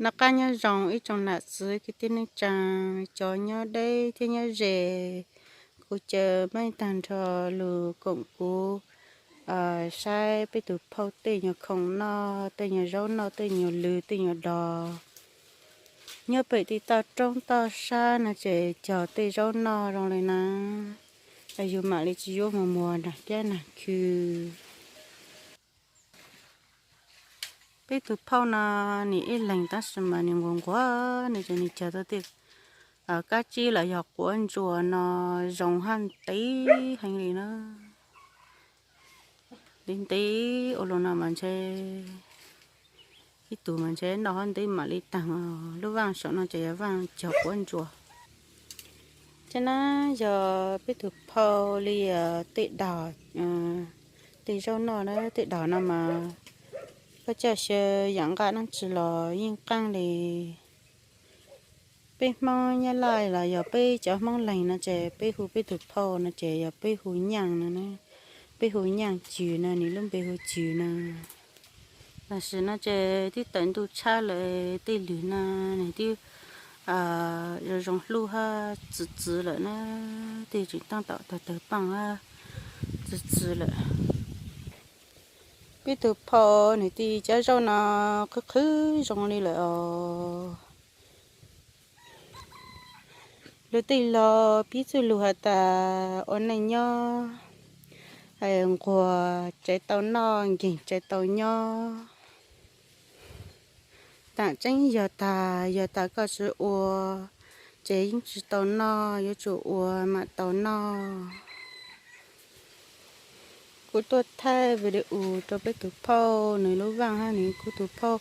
Noj qab nyob zoo ib tsoom nam txiv kwv tij neej tsaa, cov nyob deb thiab nyob ze, kuv caw meej tag nrho lug koom kuv saib peb tus phauj tej nyuag khoom noj, tej nyuag zaub noj, tej nyuag lws, tej nyuag dos. Nyob pem tej toj roob toj sab no ces cog tej zaub noj zoo li na, yug mam li tsis yuav mus muag nag cab nag khw. Peb tus phauj no nws ib leeg tab sis mas nws nquag nquag, nws ces nws cog tau tej kab tsib los yog quav ntsuas no zoo hab ntev heev li na. Ntev ntev ua luaj no mas ntshe ib tug mas ntshe noj hab ntev mam li taag. Lub vaaj saum no ces yog vaaj cog quav ntsuas. Ces na yog peb tus phauj li tej dag, tej zaub noj na, tej dag no mas koj coj xyaw yaam nqaj dlaab tsi los yeej qaab li. Peb Hmoob Nyab Laj los yog peb cov Hmoob leeg no ces peb hu peb tus phauj no ces yog peb hu nyaaj no, peb hu nyaaj cws no, nws lub npe hu cws no. Tam sim no ces twb tawm ntuj tshab lawm, tej lwm no nws twb zoo zoo hlub hab txwv txwv lawm na, tej tseem taab tom tawg tawg paaj hab txwv txwv lawm. Peb tus phauj nws tej cov zaub no qhwv qhwv zoo li lawm os. Luag tej laug piv txuj lug has tas ua neej nyob nquag tsaav tau noj, nkeeg tsaav tau nyob. Taam tseeb yog tas, yog tas koj tsi ua ces yeej tsi tau noj, yuav tsum ua mam tau noj. Kuv tuaj thaij video rau peb tus phauj nws lub vaaj hab nws kuv tus phauj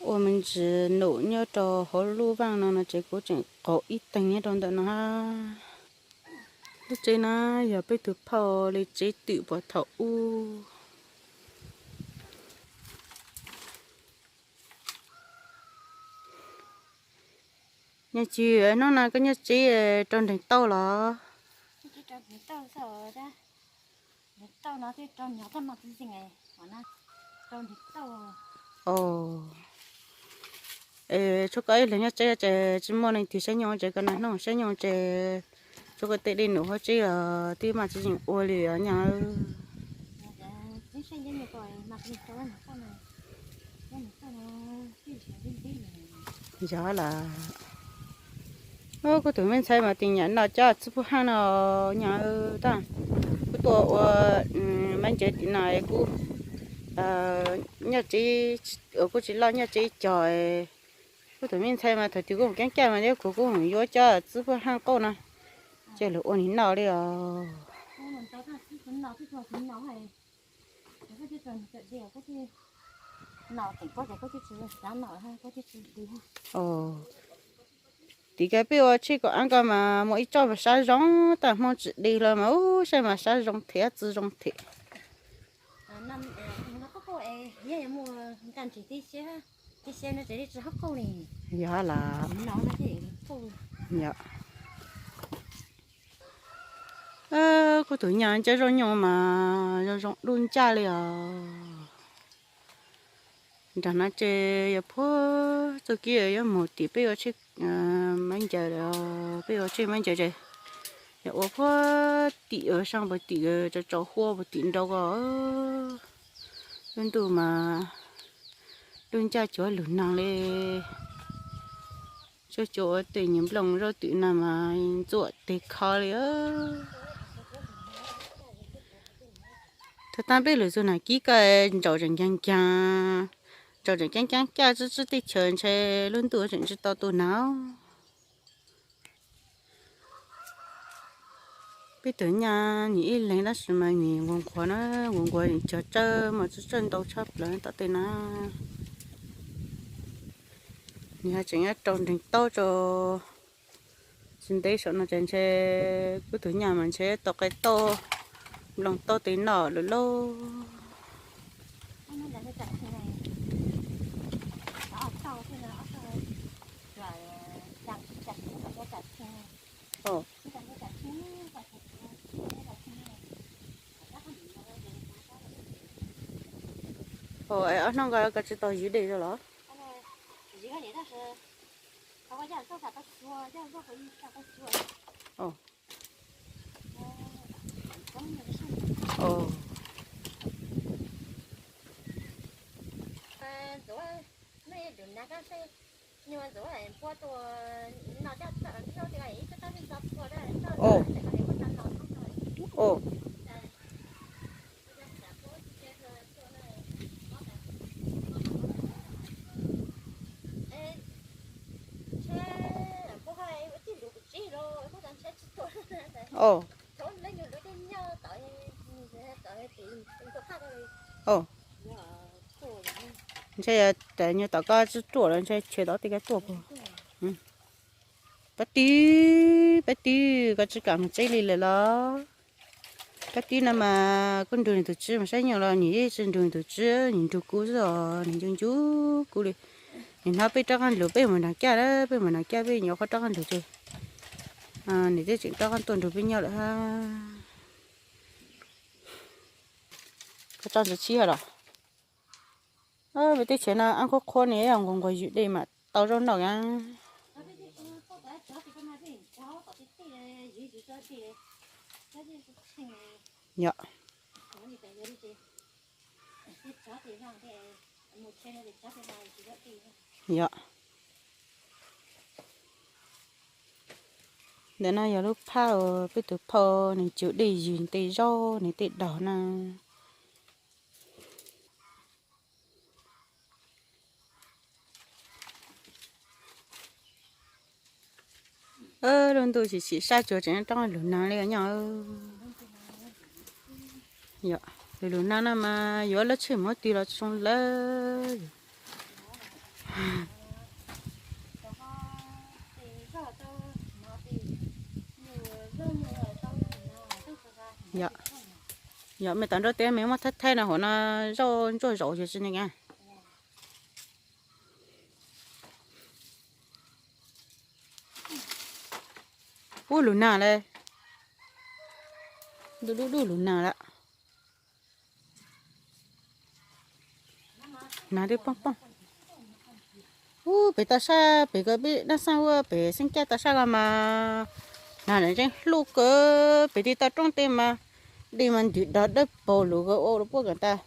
ua me ntsis num nyob rau hauv lub vaaj no no ces kuv tseem qaug ib teeg nyob rau ntawm no hab. Lub tsev no yog peb tus phauj li tsev twm puag thaum ub. Nyaj Cws, hnub no koj nyob tsev rau nreeg tauj los? Tshuav koj ib leeg nyob tsev ces tsis muaj leej twg saib nyoo ces koj naj hnub saib nyoo ces tshuav koj tej dej num hauv tsev los twb maj tsis yeem ua li os nyaj. Yog lawm. Kuv tus me ntxhais mas tig nyam noj cov txiv puj haj no nyaj. Tab kuv tuaj ua maiv ncaws tim no kuv nyob tsev, kuv tsis loj nyob tsev cog. Kuv tus me ntxhais mas thaum twg kuv mus keeb caj mas kuv kuj yuav cov txiv puj haj qauj no ces lug ua nws noj li os. Tim kawg peb ua tsheb kaum av ko mas muaj ib tsob mas sab zoo, tab hmo tsis dig los mas ub saib mas sab zoo thiab txwv zoo thiab. Yog lawm. Kuv tus nyaj ncaj zoo nyoog mas zoo zoo dub ncaj li os. Nram no ces yog puag txoj kev yuav mus tim peb ua tsheb maiv ncaws lawm, peb ua tsheb maiv ncaws ces yog ua puag tim ua saab puag tim tsaus tsaus huab puag tim nraud ko. Lub ntuj mas dub ncaj cuag lug noog li. Tsuas cuag ua tej nyuag nplooj zaub twm no mas ntxuam teg kho li. Thaum taag peb lug txug nag kib ko ntsaum tseem ncaag ncaag, ntsaum tseem ceeb ceeb caj tswb tswb teb chaws ntshe lub ntuj tseem tsis tau tu nag. Peb tus nyaj nws ib leeg tab sis mas nws nquag nquag na, nquag nquag cog tsawb mas tsawb tsawb ntau tshaj plaws tom tej na. Nws ho tseem nyob rau nreeg taub rau tsis ntev saum no ces ntshe kuv tus nyaj mas ntshe tau qe tauj, nplooj taub tes noj lawm lauj. Ob hnub nkaus koj tsis tau yws dej rau los? Ntshe yog nyuag tom koj tsis ruam los ntshe chwv tod tej koj tuaj puag. Pab tib, pab tib, koj tsis kam mus tsev li lawm los? Pab tib no mas kuj nrug nws tus tswv mus saib nyuj los nws yeej tsis nrug nws tus tswv, nws nrug kuv xwb os, nws ncu ncu kuv li. Nws hnov peb rov qab nrug peb mus nram kaj, peb mus nram kaj peb nyuam qhuav rov qab nrug ces nws thiaj tseem rov qab tuaj nrug peb nyob lawm. Koj tso ntawv tshib los? Peb teb chaws no ab qhuab qhuab ne, nquas nquas yws dej mas tau zaub noj a. Yog. Yog. Ntawm no yog lub phab uas peb tus phauj nws cug dej yws tej zaub nws tej daug na. Lub ntuj tsis tsim sab tsuas tseem rov lug nag li nyob. Lug lug nag no mas yuav lub tsheb mus twg los tsis zoo lawm. Yog, me tom nrab teb me muab thaij thaij no hauv no zoj ntsuaj zaum yog tsis ne. Ub lug nag lawm. Dub dub dub lug nag lawm. Nag twb poob poob. Ub pem toj sab pem ko peb dab xeeb ua pem xeeb caj toj sab ko mas nag ntseeb hlub kawg, pem tej toj roob tej mas dej mas ntws dog dawb paug lug ko ua rau puab kom tas.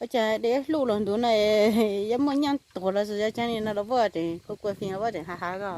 Ua cas dej hlub los ntuj no yuav muaj nyaj tuag los xyov cas li no los puab tseem kua kua fi los puab tseem hav hav ko.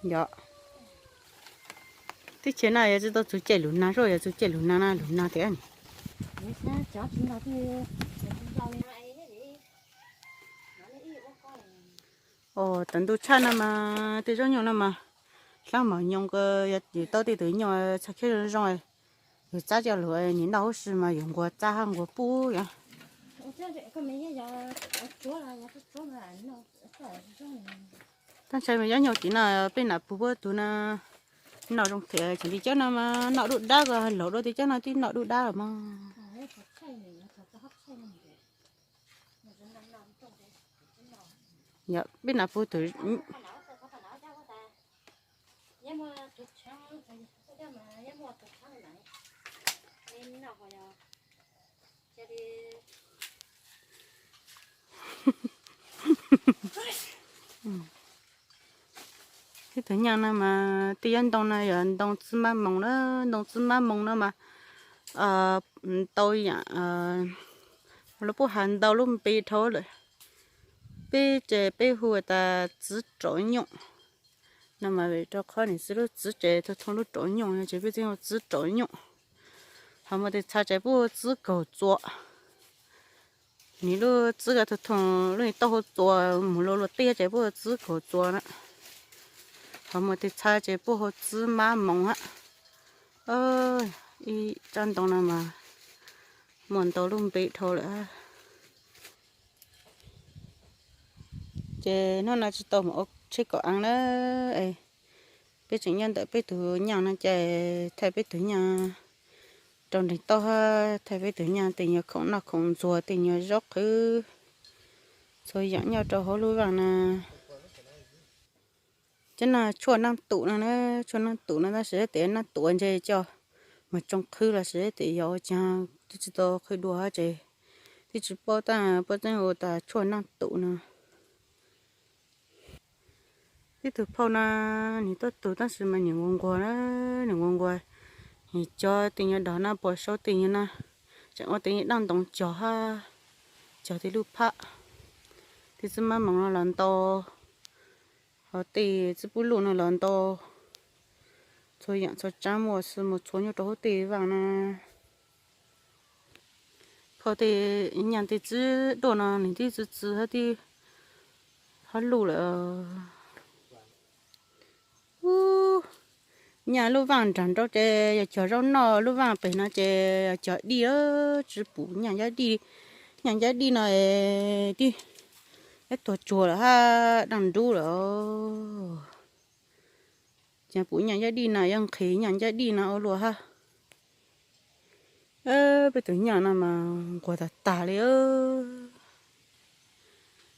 Yog, teb chaws no yog tsis tau txug caij lug nag, yog txug caij lug nag no lug nag tiag ne. Os, tam ntuj tshaj no mas tej zaub nyuj no mas hlab mos nyoos ko, yus tau tej tus nyuj txhaj khiab zoo zoo, yus txab coj lug nim noj huv si mas yus nquas txab hab nquas pub yom. Tab ntshai mas zaub nyuj tim no peb nam pug puab tug no noj zoo thiab, tseem li cov no mas noj dub dab ko, laug dua tej cov no twb noj dub dab los mas. Yog peb nam pug tug Ib tug nyuj no mas tej yab ntoo no yog ntoo txwb mab moos na, ntoo txwb mab moos no mas tau yaam lawv puab has ntau lub npe dhau lawm. Peb ces peb hu tas txwv rauv nyooj no mas rau qhov nws txwv lub txwv ces thooj thooj lub rauv nyooj no ces peb txwv hu txwv rauv nyooj. Ho muaj tej txha ces puab hu txwv kaug txuas. Nws lub txwv ko thooj thooj lub tauj hau txuas mus luas luas tiaj ces puab hu txwv kaug txuas na. Ho muaj tej txha ces puab hu txwv mab moos hab. Ib tsob ntoo no mas muaj ntau lub npe dhau lawm. Ces hnub no tsis tau mus ua tsheb kaum eev na, peb tseem nyob ntawm peb tug nyuj no ces thaij peb tug nyuj rau nreeg taub hab, thaij peb tug nyuj tej nyuag khoom noj khoom ntxuag tej nyuag zaub qhwv, txhua yaam nyob rau hauv lub vaaj na. Cov no tshuaj noj tus no na, tshuaj noj tus no tab sis tes noj tus ntshe coj mus tsoo qhwv los sis tes yog ua caag twb tsis tau qhwv dua hab ces twb tsis paub tab, puab txeeb hu tas tshuaj noj tus no. Ib tug phauj no, nwg tuaj tug tab sis mas nwg nquag nquag na, nwg nquag nquag, nwg cog tej nyuag dog na, puas saub tej nyuag na, tseem ua tej nyuag dlaaj ntoo cog hab, cog tej lub phab, tej txuj mab moov no los ntau, ho tej txuj pub luj no los ntau, txhua yaam txhua tsaab muaj xwb, mus txhua nyob rau huab tej vaaj na. Phauj tej nyaaj tej txwb duaj no nwg tib txwv txwv hab tib hab luj lawm. Ub, nyaaj lub vaaj nraag nraud ces yog cog zaub noj, lub vaaj pem no ces yog cog dij, tsi pum nyaaj ncaj dij. Nyaaj ncaj dij no tib, ib tuag tsuag lawm hab daaj nrub lawm. Ces pum nyaaj ncaj dij no yuav nqhis nyaaj ncaj dij no ua luaj hab. Peb tug nyaaj no mas nquag tag tag li.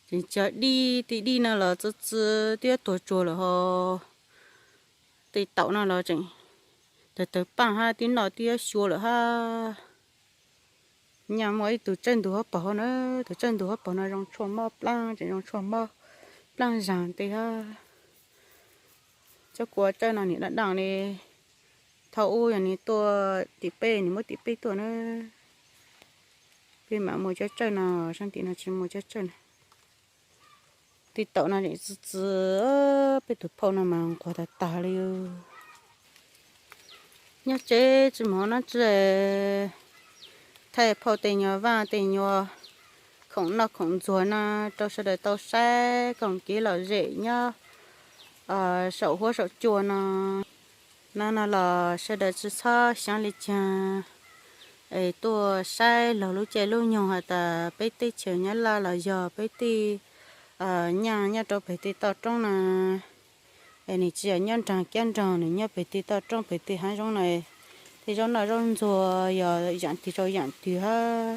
Tseem cog dij, tej dij no los txwv txwv twb yuav tuag tsuag lawm ho. Tej taum no los tseem tawg tawg paaj hab twb noj twb yuav xyuas lawm hab. Nyaaj muaj ib tug tsawj ntug huab paug na, tug tsawj ntug huab paug no zoo tshuaj mob plaab, tseem zoo tshuaj mob plaab zaag tej hab. Cov kua tsawj no nim daj daj li. Thaum ub yog nws tuaj tim peb, nws muab tim peb tuaj na. Peb mam muaj cov tsawj no, saab tim no tsis muaj cov tsawj na. Tej taum no tseem txwv txwv, peb tug phauj no mas nquag tag tag li. Nyob tsev tsis mus noj tsi, thaij phauj tej nyuag vaaj tej nyuag khoom noj khoom ntxuag no rau sawv daws tau saib koom kev lom zem nyob saum huab saum cua no. No no los sawv daws tsis txhob xyaav li caag es tuaj saib laug lub caij lub nyoog has tas peb teb chaws Nyab Laj los yog peb tej nyaaj nyob rau pem tej toj roob no es nws tsis yog nyob nraag kiab nraag, nws nyob pem tej toj roob pem tej haav zoov no, tej zaub noj zaub ntxuag yog yaam twg rau yaam twg hab.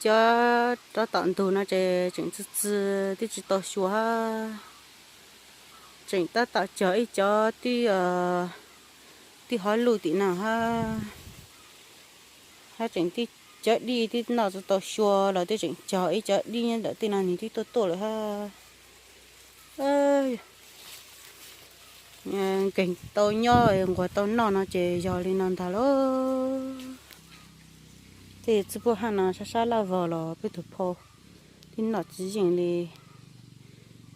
Cov rov tom ntug no ces tseem txwv txwv twb tsis tau xyuas hab. Tseem tab tom cog ib cov twb, twb hov luj tim no hab. Hab tseem tib cov dij twb noj tsis tau xyuas los twb tseem cog ib cov dij nyob ntawm tej no nws twb tuaj tuaj lawm hab. Nkeeg tau nyob nquag tau noj no ces yog li no ntag lauj. Tej txiv puj haaj no sab sab laj vog los peb tug phauj twb noj tsis yeej li.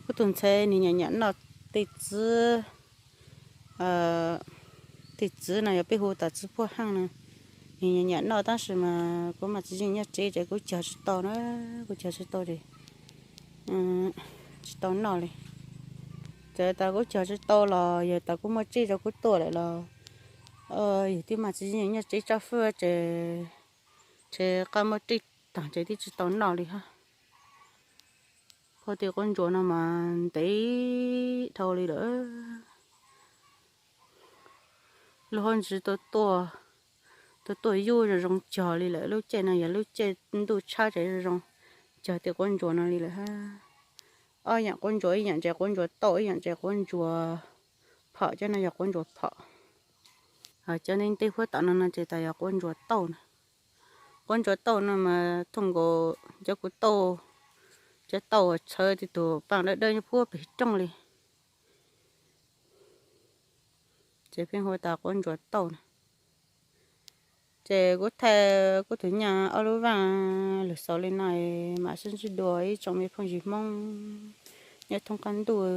Kuv tus ntxhais nws nyiam nyiam noj tej txiv, tej txiv no yog peb hu tas txiv puj haaj no. Nws nyiam nyiam noj tab sis mas kuv mas tsis yeej nyob tsev ces kuv cog tsis tau na, kuv cog tsis tau es tsis tau noj li. Txawm tas kuv cog tsis tau los yog tas kuv muaj tseb rau kuv tuaj lawm los yog twb mas tsis yeej nyob tsev tsaj fwj ces ntshe qab muab tseb taag ces twb tsis tau noj li hab. Phauj tej quab ntsuas no mas ntev dhau li lawm. Lub hauv ntsis tuaj tuaj, tuaj tuaj yub zoo zoo cog li lawm. Lub caij no yog lub caij ntuj tshab ces zoo zoo cog tej quab ntsuas no li lawm hab. Ob yaam quab ntsuas, ib yaam ces quab ntsuas tauj, ib yaam ces quab ntsuas phom. Cov no yog quab ntsuas phom. Cov ntej ntej puab tom no no ces tas yog quab ntsuas tauj na. Quab ntsuas tauj no mas thooj nkaus cov kuv tauj, cov tauj uas txhawv tej tug paaj dawb dawb nyob puag pem rooj li. Ces pheej hu tas quab ntsuas tauj na. Ces kuv thaij kuv tus nyaj ob lub vaaj lug xaus li no, mam sib ntsib dua ib tsoom me phooj ywg Hmoob nyob thoob qab ntuj.